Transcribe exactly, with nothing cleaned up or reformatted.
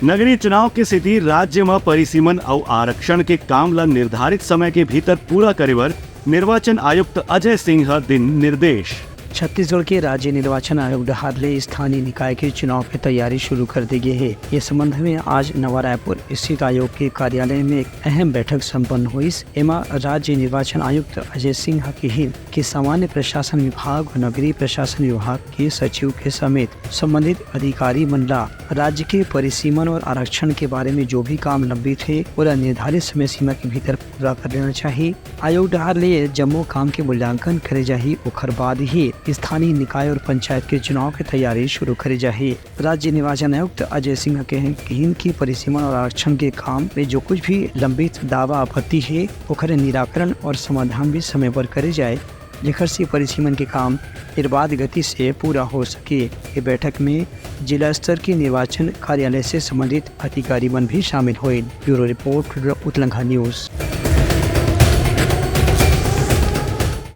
नगरीय चुनाव के सेती राज्य म परिसीमन अउ आरक्षण के काम ल निर्धारित समय के भीतर पूरा करे बर निर्वाचन आयुक्त अजय सिंह ह दिन निर्देश। छत्तीसगढ़ के राज्य निर्वाचन आयोग डहार ले स्थानीय निकाय के चुनाव के तैयारी शुरू कर दे गे हे। ये संबंध में आज नवा रायपुर स्थित आयोग के कार्यालय में एक अहम बैठक संपन्न होइस। एमा राज्य निर्वाचन आयुक्त अजय सिंह ह किहिन कि सामान्य प्रशासन विभाग और नगरीय प्रशासन विभाग के सचिव के समेत संबंधित अधिकारी मन ला राज्य के परिसीमन और आरक्षण के बारे में जो भी काम लंबित हे, ओला निर्धारित समय सीमा के भीतर पूरा कर लेना चाहिए। आयोग डहार ले जम्मो काम के मूल्यांकन करे जाही, ओखर बाद ही स्थानीय निकाय और पंचायत के चुनाव के तैयारी शुरू करे जाही। राज्य निर्वाचन आयुक्त अजय सिंह कहे, कहिन कि परिसीमन और आरक्षण के काम में जो कुछ भी लंबित दावा आपत्ति हे, ओखर निराकरण और समाधान भी समय पर करे जाए, जेखर से परिसीमन के काम निर्बाध गति से पूरा हो सके। ये बैठक में जिला स्तर के निर्वाचन कार्यालय से संबंधित अधिकारी मन भी शामिल होइन। Bureau report, Utlangha news.